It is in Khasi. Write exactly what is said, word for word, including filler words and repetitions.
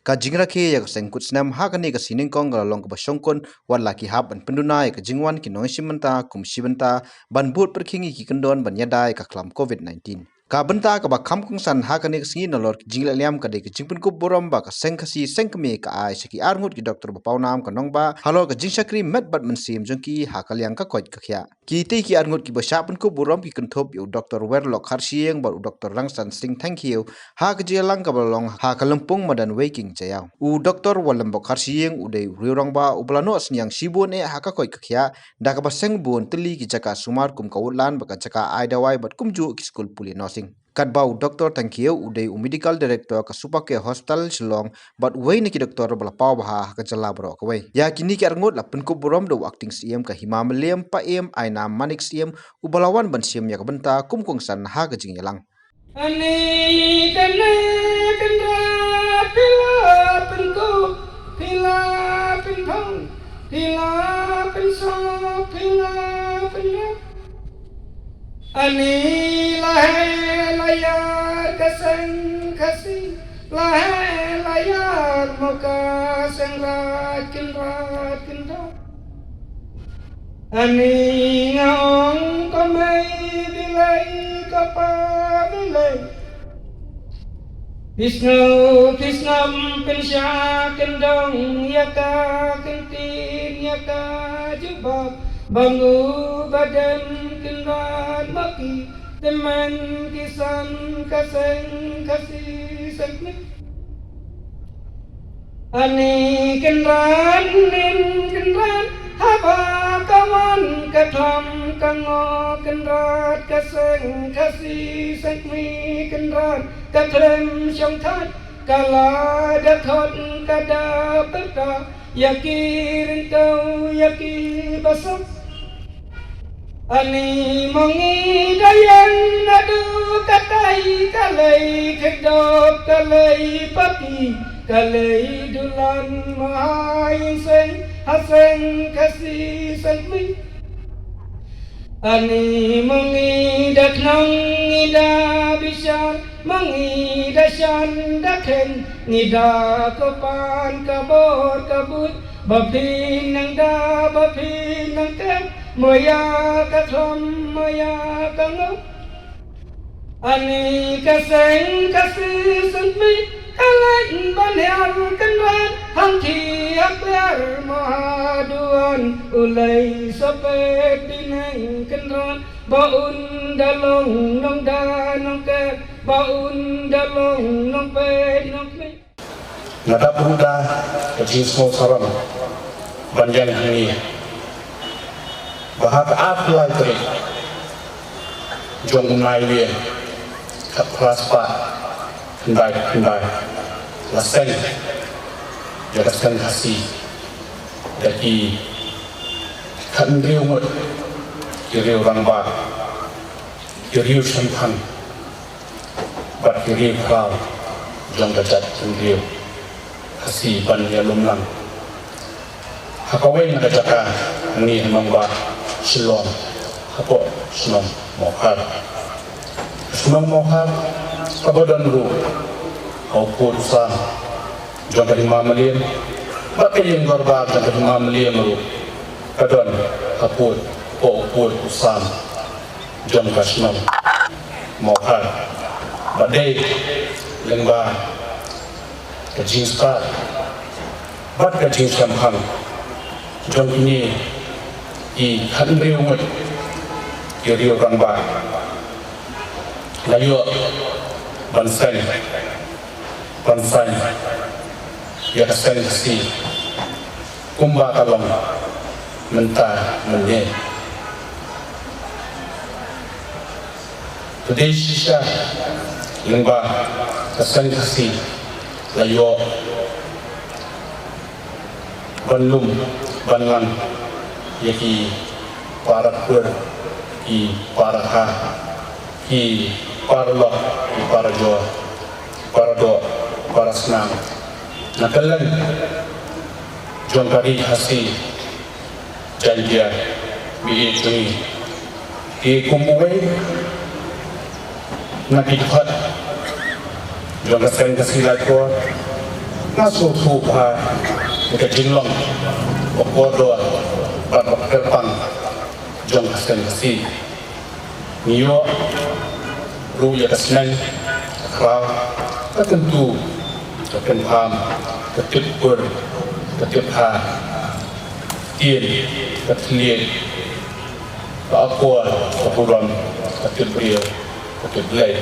Ka jingrakhe ïa ka seng kut snem ha kane ka sngi nyngkong ka la long kaba shongkun, wat la ki hap ban pynduna ïa ka jingwan ki nongshim bynta kum shi bynta ban bud pyrkhing ïa ki kyndon ban ïada ïa ka khlam covid nineteen. Ka bynta kaba kham kongsan ha kane ka sngi nalor ki jingleh liam ka dei ka jingpynkup burom ba ka seng Khasi seng kmie ka ai sha ki arngut ki doktor ba pawnam ka nongbah halor ka jingshakri met bad mynsiem jong ki ha ka liang ka koit ka khiah. Kitei ki arngut kiba shah pynkup burom ki kynthup ïa u Doktor Werlok Kharshiing bad u Doktor Rangsan Singh Thangkhiew ha ka jingïalang kaba la long ha ka lympung madan Weiking Jaïaw. U Doktor Walembok Kharshiing u dei u riew rangbah uba la noh synñiang shibun eh ha ka koit ka khiah, da kaba seng bun tylli ki jaka sumar kum ka Woodland bad ka jaka ai dawai bad kumjuh ki skul pule nursing. Katba u Doktor Thangkhiew u dei u Medical Director ka Super Care Hospital Shillong bad uwei na ki doktor ba la paw bha ha ka jylla baroh kawei. Ïa kine ki arngut la pynkup burom da u Acting Syiem ka Hima Mylliem, Paiem Ainam Manik Syiem, uba la wan ban shim ïa ka bynta kum kongsan ha ka jingïalang. Ani kane kynrad phi la pynkup, phi la pynphong, phi la pynsop, phi la pynrep. Ani la heh la ïar ka seng Khasi, la heh la ïar mo ka seng Raij Kynrad Kynrad. Ani nga ong ko mei Blei ko pa Blei. Phi sngew phi sngap pynshah kyndong ïa ka kyntien ïa ka jubab ba ngu ba dem Kynrad ma ki tymmen ki san ka seng Khasi seng Khasi. Ani Kynrad nin Kynrad haba ka wan ka thlam ka ngo Kynrad ka seng Khasi seng Khmer Kynrad ka khlem shongthait ka la da khot ka da pyrta ïa ki ryngkew ïa ki ba suk. Ani mo ngi da ïeng naduh katai ka lei khyrdop ka lei papi ka lei dulan ma ha ïing seng ha seng Khasi seng Khmer. Ani mo ngi da khnong ngi da bishar mo ngi da shan da kheiñ ngi da ko pan ka bor ka buit ba phin nang da ba phin nang kem mo ïa ka thlam mo ïa ka ngop. Ani ka seng Khasi seng Khmer ka leit ban hiar Kynrad hangthie ha kliar mo haduh u lei sa peit bneng Kynrad ba un da long nongda nongker ba un da long nongpeit nongkhmih. Nga dap ruh da ka jingsngewsarong ban ïeng hangne ba ha ka arphew lai tarik jong u Naiwieng khatphra spah khyndai khyndai la seng ïa ka seng Khasi da ki khathynriew ngut ki riew rangbah, ki riew shemphang bad ki riew khraw jong ka jaitbynriew Khasi ban ïalum lang ha kawei na ka jaka hangne ha nongbah Shillong hapoh shnong Mawkhar. Shnong Mawkhar kaba don ruh ha u pud u sam jong ka Hima Mylliem bad ka ïing dorbar jong ka Hima Mylliem ruh ka don ha pud, hapoh u pud u sam jong ka shnong Mawkhar. Bad dei lyngba ka jingstad bad ka jingshemphang jong kine ki khathynriew ngut ki riew rangbah la ïoh ban seng ban saiñ ïa ka seng Khasi kumba ka long mynta mynne. Ka dei shisha lyngba ka seng Khasi la ïoh ban lum ban lang ïa ki para kur, ki para ha, ki para lok, ki para jor, para doh, para snam na kylleng jong ka ri Khasi Jaiñtia, ba ïeit jong ngi. Te kum uwei na ki dkhot jong ka seng Khasi Laitkor, Nga sngewthuh bha ïa ka jinglong ba kordor bad ba kyrpang jong ka seng Khasi. Ngi ïoh ruh ïa ka sneng, ka khraw, ka kyntu, ka kynpham, ka tip kur, ka tip ha, tien, ka thylliej, ka akor, ka burom, ka tip briew, ka tip Blei.